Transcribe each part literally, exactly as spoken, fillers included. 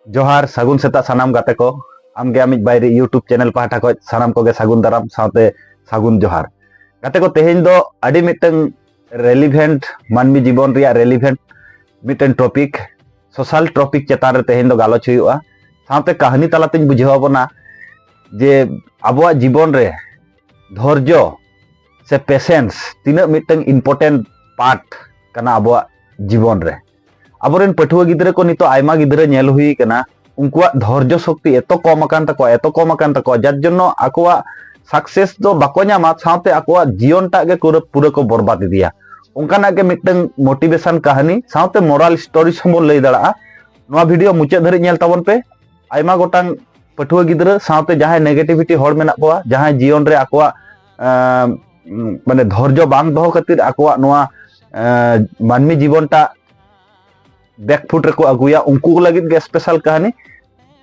ᱡᱚᱦᱟᱨ, ᱥᱟᱹᱜᱩᱱ ᱥᱮᱛᱟᱜ ᱥᱟᱱᱟᱢ ᱜᱟᱛᱮ ᱠᱚ᱾ ᱟᱢᱜᱮ ᱟᱢᱤᱡ ᱵᱟᱭᱨᱤ YouTube ᱪᱮᱱᱮᱞ ᱯᱟᱦᱴᱟ ᱠᱷᱚᱱ ᱥᱟᱱᱟᱢ ᱠᱚᱜᱮ ᱥᱟᱹᱜᱩᱱ ᱫᱟᱨᱟᱢ ᱥᱟᱶᱛᱮ ᱥᱟᱹᱜᱩᱱ ᱡᱚᱦᱟᱨ᱾ ᱜᱟᱛᱮ ᱠᱚ, ᱛᱮᱦᱮᱧ ᱫᱚ ᱟᱹᱰᱤ ᱢᱤᱫᱴᱟᱝ ᱨᱮᱞᱤᱵᱷᱮᱱᱴ, ᱢᱟᱹᱱᱢᱤ ᱡᱤᱵᱚᱱ ᱨᱮᱭᱟᱜ ᱨᱮᱞᱤᱵᱷᱮᱱᱴ ᱢᱤᱫᱴᱟᱝ ᱴᱚᱯᱤᱠ, ᱥᱳᱥᱟᱞ ᱴᱚᱯᱤᱠ ᱪᱮᱛᱟᱱ ᱨᱮ ᱛᱮᱦᱮᱧ ᱫᱚ ᱜᱟᱞᱚᱪ ᱦᱩᱭᱩᱜᱼᱟ᱾ ᱥᱟᱶᱛᱮ ᱠᱟᱹᱦᱱᱤ ᱛᱟᱞᱟᱛᱮᱧ ᱵᱩᱡᱷᱟᱹᱣ ᱟᱵᱚᱱᱟ ᱡᱮ ᱟᱵᱚᱣᱟᱜ ᱡᱤᱵᱚᱱ ᱨᱮ ᱫᱷᱳᱨᱡᱚ ᱥᱮ ᱯᱮᱥᱮᱱᱥ ᱛᱤᱱᱟᱹᱜ ᱢᱤᱫᱴᱟᱝ ᱤᱢᱯᱚᱨᱴᱮᱱᱴ ᱯᱟᱨᱴ ᱠᱟᱱᱟ ᱟᱵᱚᱣᱟᱜ ᱡᱤᱵᱚᱱ ᱨᱮ᱾ ᱟᱵᱚᱨᱮᱱ ᱯᱟᱹᱴᱷᱩᱣᱟᱹ ᱜᱤᱫᱽᱨᱟᱹ ᱠᱚ ᱱᱤᱛᱚᱜ ᱟᱭᱢᱟ ᱜᱤᱫᱽᱨᱟᱹ ᱧᱮᱞ ᱦᱩᱭ ᱠᱟᱱᱟ, ᱩᱱᱠᱩᱣᱟᱜ ᱫᱷᱳᱨᱡᱚ ᱥᱚᱠᱛᱤ ᱮᱛᱚ ᱠᱚᱢ ᱟᱠᱟᱱ ᱛᱟᱠᱚᱣᱟ, ᱮᱛᱚ ᱠᱚᱢ ᱟᱠᱟᱱ ᱛᱟᱠᱚᱣᱟ, ᱡᱟᱨ ᱡᱚᱱᱱᱚ ᱟᱠᱚᱣᱟᱜ ᱥᱟᱠᱥᱮᱥ ᱫᱚ ᱵᱟᱠᱚ ᱧᱟᱢᱟ, ᱥᱟᱶᱛᱮ ᱟᱠᱚᱣᱟᱜ ᱡᱤᱭᱚᱱ ᱴᱟᱜ ᱜᱮ ᱯᱩᱨᱟᱹ, ᱯᱩᱨᱟᱹ ᱠᱚ ᱵᱚᱨᱵᱟᱫ ᱤᱫᱤᱭᱟ᱾ ᱚᱱᱠᱟᱱᱟᱜ ᱜᱮ ᱢᱤᱫᱴᱟᱝ ᱢᱳᱴᱤᱵᱷᱮᱥᱚᱱ ᱠᱟᱹᱦᱱᱤ ᱥᱟᱶᱛᱮ ᱢᱚᱨᱟᱞ ᱥᱴᱳᱨᱤᱡ ᱦᱚᱸᱵᱚᱱ ᱞᱟᱹᱭ ᱫᱟᱲᱮᱭᱟᱜᱼᱟ᱾ ᱱᱚᱣᱟ ᱵᱷᱤᱰᱤᱭᱳ ᱢᱩᱪᱟᱹᱫ ᱫᱷᱟᱹᱨᱤᱡ ᱧᱮᱞ ᱛᱟᱵᱚᱱ ᱯᱮ᱾ ᱟᱭᱢᱟ ᱜᱚᱴᱟᱝ ᱯᱟᱹᱴᱷᱩᱣᱟᱹ ᱜᱤᱫᱽᱨᱟᱹ ᱥᱟᱶᱛᱮ ᱡᱟᱦᱟᱸᱭ ᱱᱮᱜᱮᱴᱤᱵᱷᱤᱴᱤ ᱦᱚᱲ ᱢᱮᱱᱟᱜ ᱠᱚᱣᱟ, ᱡᱟᱦᱟᱸᱭ ᱡᱤᱭᱚᱱ ᱨᱮ ᱟᱠᱚᱣᱟᱜ ᱟᱸ, ᱢᱟᱱᱮ ᱫᱷᱳᱨᱡᱚ ᱵᱟᱝ ᱫᱚᱦᱚ ᱠᱷᱟᱹᱛᱤᱨ ᱟᱠᱚᱣᱟᱜ ᱱᱚᱣᱟ ᱟᱸ, ᱢᱟᱹᱱᱢᱤ ᱡᱤᱵᱚᱱᱴᱟᱜ ᱵᱮᱠᱯᱷᱩᱴ ᱨᱮᱠᱚ ᱟᱹᱜᱩᱭᱟ, ᱩᱱᱠᱩ ᱠᱚ ᱞᱟᱹᱜᱤᱫ ᱜᱮ ᱥᱯᱮᱥᱟᱞ ᱠᱟᱹᱦᱱᱤ᱾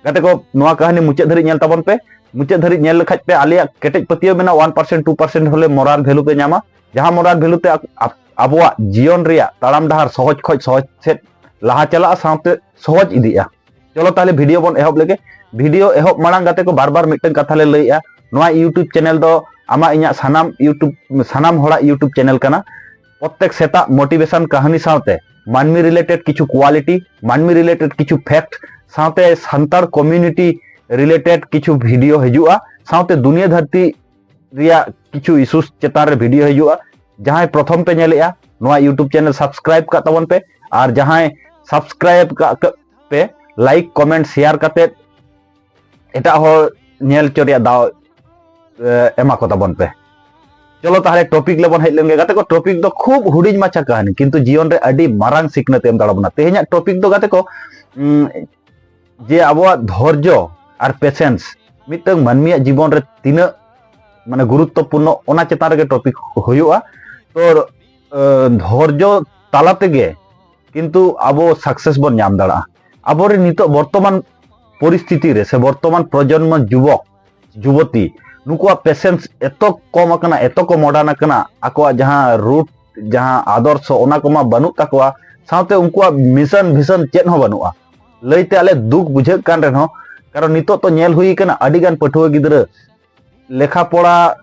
ᱜᱟᱛᱮ ᱠᱚ, ᱱᱚᱣᱟ ᱠᱟᱹᱦᱱᱤ ᱢᱩᱪᱟᱹᱫ ᱫᱷᱟᱹᱨᱤᱡ ᱧᱮᱞ ᱛᱟᱵᱚᱱ ᱯᱮ᱾ ᱢᱩᱪᱟᱹᱫ ᱫᱷᱟᱹᱨᱤᱡ ᱧᱮᱞ ᱞᱮᱠᱷᱟᱡ ᱯᱮ, ᱟᱞᱮᱭᱟᱜ ᱠᱮᱴᱮᱡ ᱯᱟᱹᱛᱭᱟᱹᱣ ᱢᱮᱱᱟᱜᱼᱟ, ᱚᱣᱟᱱ ᱯᱟᱨᱥᱮᱱᱴ, ᱴᱩ ᱯᱟᱨᱥᱮᱱᱴ ᱦᱚᱞᱮ ᱢᱚᱨᱟᱞ ᱵᱷᱮᱞᱩ ᱯᱮ ᱧᱟᱢᱟ, ᱡᱟᱦᱟᱸ ᱢᱚᱨᱟᱞ ᱵᱷᱮᱞᱩ ᱛᱮ ᱟᱯ-, ᱟᱯ-, ᱟᱵᱚᱣᱟᱜ ᱡᱤᱭᱚᱱ ᱨᱮᱭᱟᱜ ᱛᱟᱲᱟᱢ ᱰᱟᱦᱟᱨ ᱥᱚᱦᱚᱡ ᱠᱷᱚᱡ ᱥᱚᱦᱚᱡ ᱥᱮᱫ ᱞᱟᱦᱟ ᱪᱟᱞᱟᱜᱼᱟ, ᱥᱟᱶᱛᱮ ᱥᱚᱦᱚᱡ ᱤᱫᱤᱜᱼᱟ᱾ ᱪᱚᱞᱚ ᱛᱟᱦᱞᱮ ᱵᱷᱤᱰᱤᱭᱳ ᱵᱚᱱ ᱮᱦᱚᱵ ᱞᱮᱜᱮ᱾ ᱵᱷᱤᱰᱤᱭᱳ ᱮᱦᱚᱵ ᱢᱟᱲᱟᱝ ᱜᱟᱛᱮ ᱠᱚ ᱵᱟᱨ ᱵᱟᱨ ᱢᱤᱫᱴᱟᱝ ᱠᱟᱛᱷᱟ ᱞᱮ ᱞᱟᱹᱭᱮᱜᱼᱟ, ᱱᱚᱣᱟ YouTube ᱪᱮᱱᱮᱞ ᱫᱚ ᱟᱢᱟᱜ ᱤᱧᱟᱹᱜ ᱥᱟᱱᱟᱢ YouTube, ᱥᱟᱱᱟᱢ ᱦᱚᱲᱟᱜ YouTube ᱪᱮᱱᱮᱞ ᱠᱟᱱᱟ᱾ ᱯᱨᱚᱛᱛᱮᱠ ᱥᱮᱛᱟᱜ ᱢᱳᱴᱤᱵᱷᱮᱥᱚᱱ ᱠᱟᱹᱦᱱᱤ ᱥᱟᱶᱛᱮ ᱢᱟᱹᱱᱢᱤ ᱨᱤᱞᱮᱴᱮᱰ ᱠᱤᱪᱷᱩ ᱠᱳᱣᱟᱞᱤᱴᱤ, ᱢᱟᱹᱱᱢᱤ ᱨᱤᱞᱮᱴᱮᱰ ᱠᱤᱪᱷᱩ ᱯᱷᱮᱠᱴ, ᱥᱟᱶᱛᱮ ᱥᱟᱱᱛᱟᱲ ᱠᱚᱢᱤᱭᱩᱱᱤᱴᱤ ᱨᱤᱞᱮᱴᱮᱰ ᱠᱤᱪᱷᱩ ᱵᱷᱤᱰᱤᱭᱳ ᱦᱤᱡᱩᱜᱼᱟ, ᱥᱟᱶᱛᱮ ᱫᱩᱱᱤᱭᱟᱹ ᱫᱷᱟᱹᱨᱛᱤ ᱨᱮᱭᱟᱜ ᱠᱤᱪᱷᱩ ᱤᱥᱩᱥ ᱪᱮᱛᱟᱱ ᱨᱮ ᱵᱷᱤᱰᱤᱭᱳ ᱦᱤᱡᱩᱜᱼᱟ᱾ ᱡᱟᱦᱟᱸᱭ ᱯᱨᱚᱛᱷᱚᱢ ᱯᱮ ᱧᱮᱞᱮᱜᱼᱟ ᱱᱚᱣᱟ YouTube ᱪᱮᱱᱮᱞ, ᱥᱟᱵᱥᱠᱨᱟᱭᱤᱵ ᱠᱟᱜ ᱛᱟᱵᱚᱱ ᱯᱮ, ᱟᱨ ᱡᱟᱦᱟᱸᱭ ᱥᱟᱵᱥᱠᱨᱟᱭᱤᱵ ᱠᱟᱜ ᱠᱟᱜ ᱯᱮ, ᱞᱟᱭᱤᱠ, ᱠᱚᱢᱮᱱᱴ, ᱥᱮᱭᱟᱨ ᱠᱟᱛᱮ ᱮᱴᱟᱜ ᱦᱚᱲ ᱧᱮᱞ ᱦᱚᱪᱚ ᱨᱮᱭᱟᱜ ᱫᱟᱣ ᱮ, ᱮᱢᱟ ᱠᱚ ᱛᱟᱵᱚᱱ ᱯᱮ᱾ ᱪᱚᱞᱚ ᱛᱟᱦᱞᱮ ᱴᱚᱯᱤᱠ ᱞᱮᱵᱚᱱ ᱦᱮᱡ ᱞᱮᱱ ᱜᱮ ᱜᱟᱛᱮ ᱠᱚ᱾ ᱴᱚᱯᱤᱠ ᱫᱚ ᱠᱷᱩᱵ ᱦᱩᱰᱤᱧ ᱢᱟᱪᱷᱟ ᱠᱟᱹᱦᱱᱤ, ᱠᱤᱱᱛᱩ ᱡᱤᱭᱚᱱ ᱨᱮ ᱟᱹᱰᱤ ᱢᱟᱨᱟᱝ ᱥᱤᱠᱷᱱᱟᱹᱛ ᱮ ᱮᱢ ᱫᱟᱲᱮ ᱵᱚᱱᱟ᱾ ᱛᱮᱦᱮᱧᱟᱜ ᱴᱚᱯᱤᱠ ᱫᱚ ᱜᱟᱛᱮ ᱠᱚ, ᱩᱸ, ᱡᱮ ᱟᱵᱚᱣᱟᱜ ᱫᱷᱳᱨᱡᱚ ᱟᱨ ᱯᱮᱥᱮᱱᱥ ᱢᱤᱫᱴᱟᱝ ᱢᱟᱹᱱᱢᱤᱭᱟᱜ ᱡᱤᱵᱚᱱ ᱨᱮ ᱛᱤᱱᱟᱹᱜ ᱢᱟᱱᱮ ᱜᱩᱨᱩᱛᱛᱚᱯᱩᱨᱱᱚ, ᱚᱱᱟ ᱪᱮᱛᱟᱱ ᱨᱮᱜᱮ ᱴᱚᱯᱤᱠ ᱦᱩᱭᱩᱜᱼᱟ᱾ ᱛᱚ, ᱮ, ᱫᱷᱳᱨᱡᱚ ᱛᱟᱞᱟ ᱛᱮᱜᱮ ᱠᱤᱱᱛᱩ ᱟᱵᱚ ᱥᱟᱠᱥᱮᱥ ᱵᱚᱱ ᱧᱟᱢ ᱫᱟᱲᱮᱭᱟᱜᱼᱟ᱾ ᱟᱵᱚᱨᱮᱱ ᱱᱤᱛᱚᱜ ᱵᱚᱨᱛᱚᱢᱟᱱ ᱯᱚᱨᱤᱥᱛᱷᱤᱛᱤ ᱨᱮ ᱥᱮ ᱵᱚᱨᱛᱚᱢᱟᱱ ᱯᱨᱚᱡᱚᱱᱢᱚ ᱡᱩᱵᱚᱠ ᱡᱩᱵᱚᱛᱤ, ᱱᱩᱠᱩᱣᱟᱜ ᱯᱮᱥᱮᱱᱥ ᱮᱛᱚ ᱠᱚᱢ ᱟᱠᱟᱱᱟ, ᱮᱛᱚ ᱠᱚ ᱢᱚᱰᱟᱨᱱ ᱟᱠᱟᱱᱟ, ᱟᱠᱚᱣᱟᱜ ᱡᱟᱦᱟᱸ ᱨᱩᱴ, ᱡᱟᱦᱟᱸ ᱟᱫᱚᱨᱥᱚ, ᱚᱱᱟ ᱠᱚᱢᱟ ᱵᱟᱹᱱᱩᱜ ᱛᱟᱠᱚᱣᱟ, ᱥᱟᱶᱛᱮ ᱩᱱᱠᱩᱣᱟᱜ ᱢᱤᱥᱚᱱ ᱵᱷᱤᱥᱚᱱ ᱪᱮᱫ ᱦᱚᱸ ᱵᱟᱹᱱᱩᱜᱼᱟ᱾ ᱞᱟᱹᱭᱛᱮ ᱟᱞᱮ ᱫᱩᱠ ᱵᱩᱡᱷᱟᱹᱜ ᱠᱟᱱ ᱨᱮᱦᱚᱸ, ᱠᱟᱨᱚᱱ ᱱᱤᱛᱚᱜ ᱛᱚ ᱧᱮᱞ ᱦᱩᱭ ᱠᱟᱱᱟ, ᱟᱹᱰᱤ ᱜᱟᱱ ᱯᱟᱹᱴᱷᱩᱣᱟᱹ ᱜᱤᱫᱽᱨᱟᱹ ᱞᱮᱠᱷᱟ ᱯᱚᱲᱟ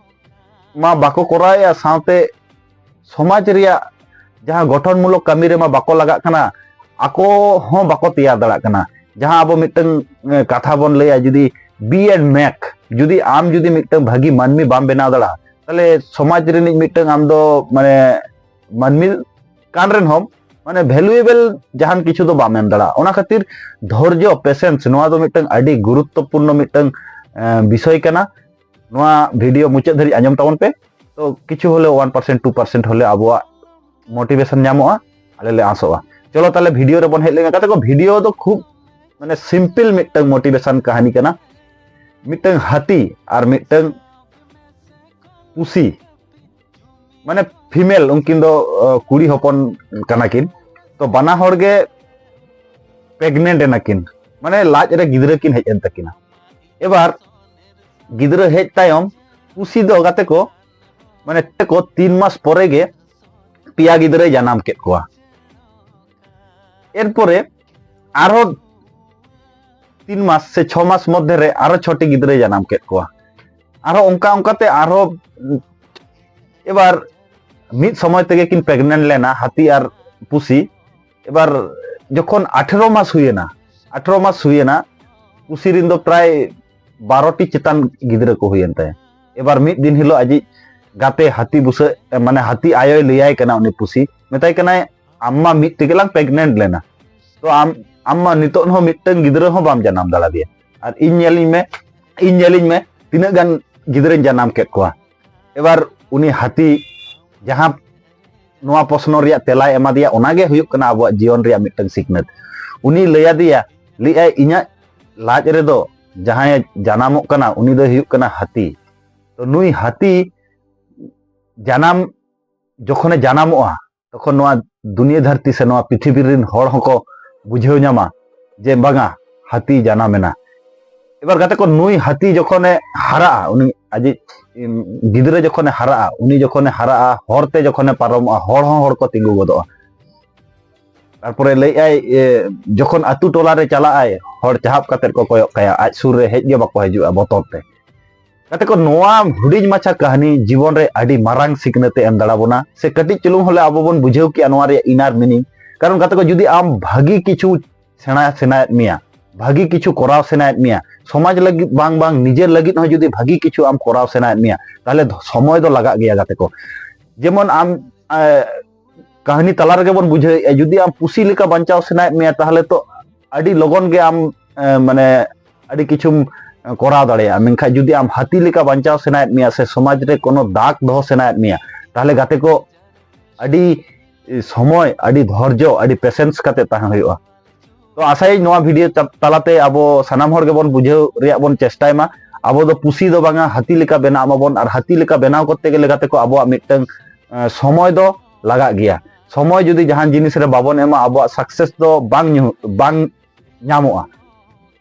ᱢᱟ ᱵᱟᱠᱚ ᱠᱚᱨᱟᱣᱮᱫᱼᱟ, ᱥᱟᱶᱛᱮ ᱥᱚᱢᱟᱡᱽ ᱨᱮᱭᱟᱜ ᱡᱟᱦᱟᱸ ᱜᱚᱴᱷᱚᱱᱢᱩᱞᱚᱠ ᱠᱟᱹᱢᱤ ᱨᱮᱢᱟ ᱵᱟᱠᱚ ᱞᱟᱜᱟᱜ ᱠᱟᱱᱟ, ᱟᱠᱚ ᱦᱚᱸ ᱵᱟᱠᱚ ᱛᱮᱭᱟᱨ ᱫᱟᱲᱮᱭᱟᱜ ᱠᱟᱱᱟ᱾ ᱡᱟᱦᱟᱸ ᱟᱵᱚ ᱢᱤᱫᱴᱟᱝ, ᱮ, ᱠᱟᱛᱷᱟ ᱵᱚᱱ ᱞᱟᱹᱭᱟ, ᱡᱩᱫᱤ be and make, ᱡᱩᱫᱤ ᱟᱢ ᱡᱩᱫᱤ ᱢᱤᱫᱴᱟᱝ ᱵᱷᱟᱹᱜᱤ ᱢᱟᱹᱱᱢᱤ ᱵᱟᱢ ᱵᱮᱱᱟᱣ ᱫᱟᱲᱮᱭᱟᱜᱼᱟ, ᱛᱟᱦᱚᱞᱮ ᱥᱚᱢᱟᱡᱽ ᱨᱤᱱᱤᱡ ᱢᱤᱫᱴᱟᱝ ᱟᱢ ᱫᱚ, ᱢᱟᱱᱮ, ᱢᱟᱹᱱᱢᱤ ᱠᱟᱱ ᱨᱮᱦᱚᱸ, ᱢᱟᱱᱮ, valuable ᱡᱟᱦᱟᱱ ᱠᱤᱪᱷᱩ ᱫᱚ ᱵᱟᱢ ᱮᱢ ᱫᱟᱲᱮᱭᱟᱜᱼᱟ᱾ ᱚᱱᱟ ᱠᱷᱟᱹᱛᱤᱨ ᱫᱷᱳᱨᱡᱚ, patience, ᱱᱚᱣᱟ ᱫᱚ ᱢᱤᱫᱴᱟᱝ ᱟᱹᱰᱤ ᱜᱩᱨᱩᱛᱛᱚᱯᱩᱨᱱᱚ ᱢᱤᱫᱴᱟᱝ, ᱮ, ᱵᱤᱥᱚᱭ ᱠᱟᱱᱟ᱾ ᱱᱚᱣᱟ video ᱢᱩᱪᱟᱹᱫ ᱫᱷᱟᱹᱨᱤᱡ ᱟᱸᱡᱚᱢ ᱛᱟᱵᱚᱱ ᱯᱮ᱾ ᱛᱚ ᱠᱤᱪᱷᱩ ᱦᱚᱞᱮ one percent, two percent ᱦᱚᱞᱮ ᱟᱵᱚᱣᱟᱜ motivation ᱧᱟᱢᱚᱜᱼᱟ, ᱟᱞᱮ ᱞᱮ ᱟᱥᱚᱜᱼᱟ᱾ ᱪᱚᱞᱚ ᱛᱟᱦᱞᱮ video ᱨᱮᱵᱚᱱ ᱦᱮᱡ ᱞᱮᱱ ᱜᱮ᱾ ᱜᱟᱛᱮ ᱠᱚ, video ᱫᱚ ᱠᱷᱩᱵ, ᱢᱟᱱᱮ, simple ᱢᱤᱫᱴᱟᱝ motivation ᱠᱟᱹᱦᱱᱤ ᱠᱟᱱᱟ᱾ ᱢᱤᱫᱴᱟᱝ ᱦᱟᱹᱛᱤ ᱟᱨ ᱢᱤᱫᱴᱟᱝ ᱯᱩᱥᱤ, ᱢᱟᱱᱮ female, ᱩᱱᱠᱤᱱ ᱫᱚ, ᱚ, ᱠᱩᱲᱤ ᱦᱚᱯᱚᱱ ᱠᱟᱱᱟ ᱠᱤᱱ᱾ ᱛᱚ ᱵᱟᱱᱟ ᱦᱚᱲ ᱜᱮ pregnant ᱮᱱᱟ ᱠᱤᱱ, ᱢᱟᱱᱮ ᱞᱟᱡ ᱨᱮ ᱜᱤᱫᱽᱨᱟᱹ ᱠᱤᱱ ᱦᱮᱡ ᱮᱱ ᱛᱟᱹᱠᱤᱱᱟ᱾ ᱮᱵᱟᱨ ᱜᱤᱫᱽᱨᱟᱹ ᱦᱮᱡ ᱛᱟᱭᱚᱢ ᱯᱩᱥᱤ ᱫᱚ, ᱜᱟᱛᱮ ᱠᱚ, ᱢᱟᱱᱮ ᱛᱮᱠᱚ ᱛᱤᱱ ᱢᱟᱥ ᱯᱚᱨᱮ ᱜᱮ ᱯᱮᱭᱟ ᱜᱤᱫᱽᱨᱟᱹᱭ ᱡᱟᱱᱟᱢ ᱠᱮᱫ ᱠᱚᱣᱟ᱾ ᱮᱨᱯᱚᱨᱮ ᱟᱨᱦᱚᱸ ᱛᱤᱱ ᱢᱟᱥ ᱥᱮ ᱪᱷᱚ ᱢᱟᱥ ᱢᱚᱫᱽᱫᱷᱮ ᱨᱮ ᱟᱨᱦᱚᱸ ᱪᱷᱚᱴᱤ ᱜᱤᱫᱽᱨᱟᱹᱭ ᱡᱟᱱᱟᱢ ᱠᱮᱫ ᱠᱚᱣᱟ᱾ ᱟᱨᱦᱚᱸ ᱚᱱᱠᱟ ᱚᱱᱠᱟᱛᱮ ᱟᱨᱦᱚᱸ ᱮᱵᱟᱨ ᱢᱤᱫ ᱥᱚᱢᱚᱭ ᱛᱮᱜᱮ ᱠᱤᱱ pregnant ᱞᱮᱱᱟ, ᱦᱟᱹᱛᱤ ᱟᱨ ᱯᱩᱥᱤ᱾ ᱮᱵᱟᱨ ᱡᱚᱠᱷᱚᱱ ᱟᱴᱷᱮᱨᱚ ᱢᱟᱥ ᱦᱩᱭᱮᱱᱟ, ᱟᱴᱷᱮᱨᱚ ᱢᱟᱥ ᱦᱩᱭᱮᱱᱟ, ᱯᱩᱥᱤ ᱨᱤᱱ ᱫᱚ ᱯᱨᱟᱭ ᱵᱟᱨᱚ ᱴᱤ ᱪᱮᱛᱟᱱ ᱜᱤᱫᱽᱨᱟᱹ ᱠᱚ ᱦᱩᱭᱮᱱ ᱛᱟᱭᱟ᱾ ᱮᱵᱟᱨ ᱢᱤᱫ ᱫᱤᱱ ᱦᱤᱞᱳᱜ ᱟᱡᱤᱡ ᱜᱟᱛᱮ ᱦᱟᱹᱛᱤ ᱵᱩᱥᱟᱹᱜ, ᱢᱟᱱᱮ ᱦᱟᱹᱛᱤ ᱟᱭᱳᱭ ᱞᱟᱹᱭᱟᱭ ᱠᱟᱱᱟ, ᱩᱱᱤ ᱯᱩᱥᱤ ᱢᱮᱛᱟᱭ ᱠᱟᱱᱟᱭ, "ᱟᱢ ᱢᱟ ᱢᱤᱫ ᱛᱮᱜᱮ ᱞᱟᱝ pregnant ᱞᱮᱱᱟ, ᱛᱚ ᱟᱢ, ᱟᱢ ᱢᱟ ᱱᱤᱛᱚᱜ ᱦᱚᱸ ᱢᱤᱫᱴᱟᱝ ᱜᱤᱫᱽᱨᱟᱹ ᱦᱚᱸ ᱵᱟᱢ ᱡᱟᱱᱟᱢ ᱫᱟᱲᱮᱭᱟᱫᱮᱭᱟ, ᱟᱨ ᱤᱧ ᱧᱮᱞᱤᱧ ᱢᱮ, ᱤᱧ ᱧᱮᱞᱤᱧ ᱢᱮ ᱛᱤᱱᱟᱹᱜ ᱜᱟᱱ ᱜᱤᱫᱽᱨᱟᱹᱧ ᱡᱟᱱᱟᱢ ᱠᱮᱫ ᱠᱚᱣᱟ᱾" ᱮᱵᱟᱨ ᱩᱱᱤ ᱦᱟᱹᱛᱤ ᱡᱟᱦᱟᱸ ᱱᱚᱣᱟ ᱯᱨᱚᱥᱱᱚ ᱨᱮᱭᱟᱜ ᱛᱮᱞᱟᱭ ᱮᱢᱟ ᱫᱮᱭᱟ, ᱚᱱᱟᱜᱮ ᱦᱩᱭᱩᱜ ᱠᱟᱱᱟ ᱟᱵᱚᱣᱟᱜ ᱡᱤᱭᱚᱱ ᱨᱮᱭᱟᱜ ᱢᱤᱫᱴᱟᱝ ᱥᱤᱠᱷᱱᱟᱹᱛ᱾ ᱩᱱᱤ ᱞᱟᱹᱭ ᱟᱫᱮᱭᱟ, ᱞᱟᱹᱭᱟᱭ, "ᱤᱧᱟᱹᱜ ᱞᱟᱡ ᱨᱮᱫᱚ ᱡᱟᱦᱟᱸᱭᱮ ᱡᱟᱱᱟᱢᱚᱜ ᱠᱟᱱᱟ, ᱩᱱᱤ ᱫᱚᱭ ᱦᱩᱭᱩᱜ ᱠᱟᱱᱟ ᱦᱟᱹᱛᱤ᱾ ᱛᱚ ᱱᱩᱭ ᱦᱟᱹᱛᱤ ᱡᱟᱱᱟᱢ, ᱡᱚᱠᱷᱚᱱᱮ ᱡᱟᱱᱟᱢᱚᱜᱼᱟ, ᱛᱚᱠᱷᱚᱱ ᱱᱚᱣᱟ ᱫᱩᱱᱤᱭᱟᱹ ᱫᱷᱟᱹᱨᱛᱤ ᱥᱮ ᱱᱚᱣᱟ ᱯᱨᱤᱛᱷᱤᱵᱤ ᱨᱤᱱ ᱦᱚᱲ ᱦᱚᱸᱠᱚ ᱵᱩᱡᱷᱟᱹᱣ ᱧᱟᱢᱟ ᱡᱮ ᱵᱟᱝᱟ, ᱦᱟᱹᱛᱤ ᱡᱟᱱᱟᱢ ᱮᱱᱟ᱾" ᱮᱵᱟᱨ ᱜᱟᱛᱮ ᱠᱚ, ᱱᱩᱭ ᱦᱟᱹᱛᱤ ᱡᱚᱠᱷᱚᱱᱮ ᱦᱟᱨᱟᱜᱼᱟ, ᱩᱱᱤ ᱟᱡᱤᱡ, ᱩᱢ, ᱜᱤᱫᱽᱨᱟᱹ ᱡᱚᱠᱷᱚᱱᱮ ᱦᱟᱨᱟᱜᱼᱟ, ᱩᱱᱤ ᱡᱚᱠᱷᱚᱱᱮ ᱦᱟᱨᱟᱜᱼᱟ, ᱦᱚᱨᱛᱮ ᱡᱚᱠᱷᱚᱱᱮ ᱯᱟᱨᱚᱢᱚᱜᱼᱟ, ᱦᱚᱲ ᱦᱚᱸ ᱦᱚᱲ ᱠᱚ ᱛᱤᱸᱜᱩ ᱜᱚᱫᱚᱜᱼᱟ᱾ ᱛᱟᱨᱯᱚᱨᱮ ᱞᱟᱹᱭᱮᱫᱼᱟᱭ, ᱮ, ᱡᱚᱠᱷᱚᱱ ᱟᱹᱛᱩ ᱴᱚᱞᱟ ᱨᱮ ᱪᱟᱞᱟᱜ ᱟᱭ, ᱦᱚᱲ ᱪᱟᱦᱟᱵ ᱠᱟᱛᱮᱫ ᱠᱚ ᱠᱚᱭᱚᱜ ᱠᱟᱭᱟ, ᱟᱡ ᱥᱩᱨ ᱨᱮ ᱦᱮᱡ ᱜᱮ ᱵᱟᱠᱚ ᱦᱤᱡᱩᱜᱼᱟ ᱵᱚᱛᱚᱨ ᱛᱮ᱾ ᱜᱟᱛᱮ ᱠᱚ, ᱱᱚᱣᱟ ᱦᱩᱰᱤᱧ ᱢᱟᱪᱷᱟ ᱠᱟᱹᱦᱱᱤ ᱡᱤᱵᱚᱱ ᱨᱮ ᱟᱹᱰᱤ ᱢᱟᱨᱟᱝ ᱥᱤᱠᱷᱱᱟᱹᱛ ᱮ ᱮᱢ ᱫᱟᱲᱮ ᱵᱚᱱᱟ, ᱥᱮ ᱠᱟᱹᱴᱤᱡ ᱪᱩᱞᱩᱝ ᱦᱚᱞᱮ ᱟᱵᱚ ᱵᱚᱱ ᱵᱩᱡᱷᱟᱹᱣ ᱠᱮᱜᱼᱟ ᱱᱚᱣᱟ ᱨᱮᱭᱟᱜ inner meaning᱾ ᱠᱟᱨᱚᱱ ᱜᱟᱛᱮ ᱠᱚ, ᱡᱩᱫᱤ ᱟᱢ ᱵᱷᱟᱹᱜᱤ ᱠᱤᱪᱷᱩ ᱥᱮᱬᱟ ᱥᱟᱱᱟᱭᱮᱫ ᱢᱮᱭᱟ, ᱵᱷᱟᱹᱜᱤ ᱠᱤᱪᱷᱩ ᱠᱚᱨᱟᱣ ᱥᱟᱱᱟᱭᱮᱫ ᱢᱮᱭᱟ, ᱥᱚᱢᱟᱡᱽ ᱞᱟᱹᱜᱤᱫ ᱵᱟᱝ ᱵᱟᱝ ᱱᱤᱡᱮᱨ ᱞᱟᱹᱜᱤᱫ ᱦᱚᱸ ᱡᱩᱫᱤ ᱵᱷᱟᱹᱜᱤ ᱠᱤᱪᱷᱩ ᱟᱢ ᱠᱚᱨᱟᱣ ᱥᱟᱱᱟᱭᱮᱫ ᱢᱮᱭᱟ, ᱛᱟᱦᱚᱞᱮ ᱫᱷ-, ᱥᱚᱢᱚᱭ ᱫᱚ ᱞᱟᱜᱟᱜ ᱜᱮᱭᱟ ᱜᱟᱛᱮ ᱠᱚ᱾ ᱡᱮᱢᱚᱱ ᱟᱢ, ᱮ, ᱠᱟᱹᱦᱱᱤ ᱛᱟᱞᱟ ᱨᱮᱜᱮ ᱵᱚᱱ ᱵᱩᱡᱷᱟᱹᱣᱮᱫᱼᱟ, ᱡᱩᱫᱤ ᱟᱢ ᱯᱩᱥᱤ ᱞᱮᱠᱟ ᱵᱟᱧᱪᱟᱣ ᱥᱟᱱᱟᱭᱮᱫ ᱢᱮᱭᱟ, ᱛᱟᱦᱚᱞᱮ ᱛᱚ ᱟᱹᱰᱤ ᱞᱚᱜᱚᱱ ᱜᱮ ᱟᱢ, ᱮ, ᱢᱟᱱᱮ ᱟᱹᱰᱤ ᱠᱤᱪᱷᱩᱢ ᱠᱚᱨᱟᱣ ᱫᱟᱲᱮᱭᱟᱜᱼᱟ᱾ ᱢᱮᱱᱠᱷᱟᱱ ᱡᱩᱫᱤ ᱟᱢ ᱦᱟᱹᱛᱤ ᱞᱮᱠᱟ ᱵᱟᱧᱪᱟᱣ ᱥᱟᱱᱟᱭᱮᱫ ᱢᱮᱭᱟ ᱥᱮ ᱥᱚᱢᱟᱡᱽ ᱨᱮ ᱠᱳᱱᱳ ᱫᱟᱜᱽ ᱫᱚᱦᱚ ᱥᱟᱱᱟᱭᱮᱫ ᱢᱮᱭᱟ, ᱛᱟᱦᱚᱞᱮ ᱜᱟᱛᱮ ᱠᱚ, ᱟᱹᱰᱤ ᱥᱚᱢᱚᱭ, ᱟᱹᱰᱤ ᱫᱷᱳᱨᱡᱚ, ᱟᱹᱰᱤ patience ᱠᱟᱛᱮ ᱛᱟᱦᱮᱸ ᱦᱩᱭᱩᱜᱼᱟ᱾ ᱛᱚ ᱟᱥᱟᱭᱟᱹᱧ ᱱᱚᱣᱟ video ᱛᱟ-, ᱛᱟᱞᱟᱛᱮ ᱟᱵᱚ ᱥᱟᱱᱟᱢ ᱦᱚᱲ ᱜᱮᱵᱚᱱ ᱵᱩᱡᱷᱟᱹᱣ ᱨᱮᱭᱟᱜ ᱵᱚᱱ ᱪᱮᱥᱴᱟᱭ ᱢᱟ᱾ ᱟᱵᱚ ᱫᱚ ᱯᱩᱥᱤ ᱫᱚ ᱵᱟᱝᱟ, ᱦᱟᱹᱛᱤ ᱞᱮᱠᱟ ᱵᱮᱱᱟᱜ ᱢᱟᱵᱚᱱ, ᱟᱨ ᱦᱟᱹᱛᱤ ᱞᱮᱠᱟ ᱵᱮᱱᱟᱣ ᱠᱚᱨᱛᱮ ᱜᱮᱞᱮ ᱜᱟᱛᱮ ᱠᱚ ᱟᱵᱚᱣᱟᱜ ᱢᱤᱫᱴᱟᱝ, ᱮ, ᱥᱚᱢᱚᱭ ᱫᱚ ᱞᱟᱜᱟᱜ ᱜᱮᱭᱟ᱾ ᱥᱚᱢᱚᱭ ᱡᱩᱫᱤ ᱡᱟᱦᱟᱱ ᱡᱤᱱᱤᱥ ᱨᱮ ᱵᱟᱵᱚᱱ ᱮᱢᱟ, ᱟᱵᱚᱣᱟᱜ success ᱫᱚ ᱵᱟᱝ ᱧᱩ-, ᱵᱟᱝ ᱧᱟᱢᱚᱜᱼᱟ᱾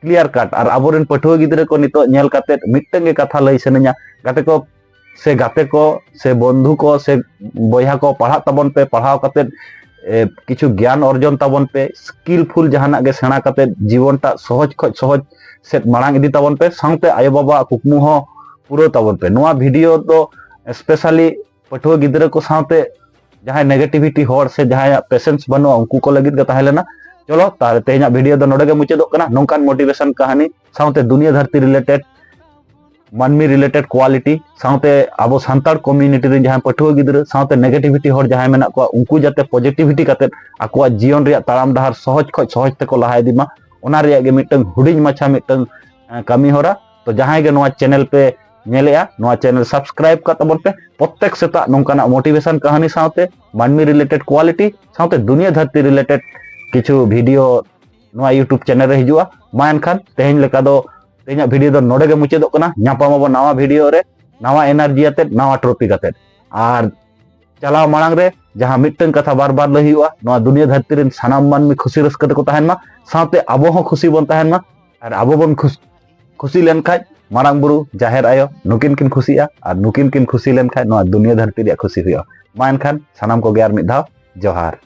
Clear cut᱾ ᱟᱨ ᱟᱵᱚᱨᱮᱱ ᱯᱟᱹᱴᱷᱩᱣᱟᱹ ᱜᱤᱫᱽᱨᱟᱹ ᱠᱚ ᱱᱤᱛᱚᱜ ᱧᱮᱞ ᱠᱟᱛᱮᱫ ᱢᱤᱫᱴᱟᱝ ᱜᱮ ᱠᱟᱛᱷᱟ ᱞᱟᱹᱭ ᱥᱟᱱᱟᱧᱟ, ᱜᱟᱛᱮ ᱠᱚ ᱥᱮ ᱜᱟᱛᱮ ᱠᱚ ᱥᱮ ᱵᱚᱱᱫᱷᱩ ᱠᱚ ᱥᱮ ᱵᱚᱭᱦᱟ ᱠᱚ, ᱯᱟᱲᱦᱟᱜ ᱛᱟᱵᱚᱱ ᱯᱮ, ᱯᱟᱲᱦᱟᱣ ᱠᱟᱛᱮᱫ, ᱮ, ᱠᱤᱪᱷᱩ ᱜᱮᱭᱟᱱ ᱚᱨᱡᱚᱱ ᱛᱟᱵᱚᱱ ᱯᱮ, skillful ᱡᱟᱦᱟᱱᱟᱜ ᱜᱮ ᱥᱮᱬᱟ ᱠᱟᱛᱮᱫ ᱡᱤᱵᱚᱱᱴᱟᱜ ᱥᱚᱦᱚᱡᱽ ᱠᱷᱚᱡ ᱥᱚᱦᱚᱡᱽ ᱥᱮᱫ ᱢᱟᱲᱟᱝ ᱤᱫᱤ ᱛᱟᱵᱚᱱ ᱯᱮ, ᱥᱟᱶᱛᱮ ᱟᱭᱳᱼᱵᱟᱵᱟᱣᱟᱜ ᱠᱩᱠᱢᱩ ᱦᱚᱸ ᱯᱩᱨᱟᱹᱣ ᱛᱟᱵᱚᱱ ᱯᱮ᱾ ᱱᱚᱣᱟ video ᱫᱚ specially ᱯᱟᱹᱴᱷᱩᱣᱟᱹ ᱜᱤᱫᱽᱨᱟᱹ ᱠᱚ ᱥᱟᱶᱛᱮ ᱡᱟᱦᱟᱸᱭ negativity ᱦᱚᱲ ᱥᱮ ᱡᱟᱦᱟᱸᱭᱟᱜ patience ᱵᱟᱹᱱᱩᱜᱼᱟ, ᱩᱱᱠᱩ ᱠᱚ ᱞᱟᱹᱜᱤᱫ ᱜᱮ ᱛᱟᱦᱮᱸ ᱞᱮᱱᱟ᱾ ᱪᱚᱞᱚ, ᱛᱟᱦᱞᱮ ᱛᱮᱦᱮᱧᱟᱜ video ᱫᱚ ᱱᱚᱰᱮ ᱜᱮ ᱢᱩᱪᱟᱹᱫᱚᱜ ᱠᱟᱱᱟ᱾ ᱱᱚᱝᱠᱟᱱ motivation ᱠᱟᱹᱦᱱᱤ ᱥᱟᱶᱛᱮ ᱫᱩᱱᱤᱭᱟᱹ ᱫᱷᱟᱹᱨᱛᱤ related, ᱢᱟᱹᱱᱢᱤ related quality, ᱥᱟᱶᱛᱮ ᱟᱵᱚ ᱥᱟᱱᱛᱟᱲ community ᱨᱮᱱ ᱡᱟᱦᱟᱸᱭ ᱯᱟᱹᱴᱷᱩᱣᱟᱹ ᱜᱤᱫᱽᱨᱟᱹ ᱥᱟᱶᱛᱮ negativity ᱦᱚᱲ ᱡᱟᱦᱟᱸᱭ ᱢᱮᱱᱟᱜ ᱠᱚᱣᱟ, ᱩᱱᱠᱩ ᱡᱟᱛᱮ positivity ᱠᱟᱛᱮᱫ ᱟᱠᱚᱣᱟᱜ ᱡᱤᱭᱚᱱ ᱨᱮᱭᱟᱜ ᱛᱟᱲᱟᱢ ᱰᱟᱦᱟᱨ ᱥᱚᱦᱚᱡᱽ ᱠᱷᱚᱡ ᱥᱚᱦᱚᱡᱽ ᱛᱮᱠᱚ ᱞᱟᱦᱟ ᱤᱫᱤ ᱢᱟ, ᱚᱱᱟ ᱨᱮᱭᱟᱜ ᱜᱮ ᱢᱤᱫᱴᱟᱝ ᱦᱩᱰᱤᱧ ᱢᱟᱪᱷᱟ ᱢᱤᱫᱴᱟᱝ, ᱮ, ᱠᱟᱹᱢᱤ ᱦᱚᱨᱟ᱾ ᱛᱚ ᱡᱟᱦᱟᱸᱭ ᱜᱮ ᱱᱚᱣᱟ channel ᱯᱮ ᱧᱮᱞᱮᱜᱼᱟ, ᱱᱚᱣᱟ channel subscribe ᱠᱟᱜ ᱛᱟᱵᱚᱱ ᱯᱮ᱾ ᱯᱨᱚᱛᱮᱠ ᱥᱮᱛᱟᱜ ᱱᱚᱝᱠᱟᱱᱟᱜ motivation ᱠᱟᱹᱦᱱᱤ ᱥᱟᱶᱛᱮ ᱢᱟᱹᱱᱢᱤ related quality ᱥᱟᱶᱛᱮ ᱫᱩᱱᱤᱭᱟᱹ ᱫᱷᱟᱹᱨᱛᱤ related ᱠᱤᱪᱷᱩ video ᱱᱚᱣᱟ YouTube channel ᱨᱮ ᱦᱤᱡᱩᱜᱼᱟ᱾ ᱢᱟ ᱮᱱᱠᱷᱟᱱ ᱛᱮᱦᱮᱧ ᱞᱮᱠᱟ ᱫᱚ, ᱛᱮᱦᱮᱧᱟᱜ video ᱫᱚ ᱱᱚᱰᱮ ᱜᱮ ᱢᱩᱪᱟᱹᱫᱚᱜ ᱠᱟᱱᱟ᱾ ᱧᱟᱯᱟᱢ ᱟᱵᱚᱱ ᱱᱟᱣᱟ video ᱨᱮ, ᱱᱟᱣᱟ energy ᱟᱛᱮᱫ, ᱱᱟᱣᱟ topic ᱟᱛᱮᱫ᱾ ᱟᱨ ᱪᱟᱞᱟᱣ ᱢᱟᱲᱟᱝ ᱨᱮ ᱡᱟᱦᱟᱸ ᱢᱤᱫᱴᱟᱝ ᱠᱟᱛᱷᱟ ᱵᱟᱨ ᱵᱟᱨ ᱞᱟᱹᱭ ᱦᱩᱭᱩᱜᱼᱟ, ᱱᱚᱣᱟ ᱫᱩᱱᱤᱭᱟᱹ ᱫᱷᱟᱹᱨᱛᱤ ᱨᱮᱱ ᱥᱟᱱᱟᱢ ᱢᱟᱹᱱᱢᱤ ᱠᱷᱩᱥᱤ ᱨᱟᱹᱥᱠᱟᱹ ᱛᱮᱠᱚ ᱛᱟᱦᱮᱱ ᱢᱟ, ᱥᱟᱶᱛᱮ ᱟᱵᱚ ᱦᱚᱸ ᱠᱷᱩᱥᱤ ᱵᱚᱱ ᱛᱟᱦᱮᱱ ᱢᱟ᱾ ᱟᱨ ᱟᱵᱚ ᱵᱚᱱ ᱠᱷᱩᱥ-, ᱠᱷᱩᱥᱤ ᱞᱮᱱᱠᱷᱟᱡ ᱢᱟᱨᱟᱝ ᱵᱩᱨᱩ, ᱡᱟᱦᱮᱨ ᱟᱭᱳ ᱱᱩᱠᱤᱱ ᱠᱤᱱ ᱠᱷᱩᱥᱤᱜᱼᱟ, ᱟᱨ ᱱᱩᱠᱤᱱ ᱠᱤᱱ ᱠᱷᱩᱥᱤ ᱞᱮᱱᱠᱷᱟᱡ ᱱᱚᱣᱟ ᱫᱩᱱᱤᱭᱟᱹ ᱫᱷᱟᱹᱨᱛᱤ ᱨᱮᱭᱟᱜ ᱠᱷᱩᱥᱤ ᱦᱩᱭᱩᱜᱼᱟ᱾ ᱢᱟ ᱮᱱᱠᱷᱟᱱ ᱥᱟᱱᱟᱢ ᱠᱚᱜᱮ ᱟᱨ ᱢᱤᱫ ᱫᱷᱟᱣ ᱡᱚᱦᱟᱨ᱾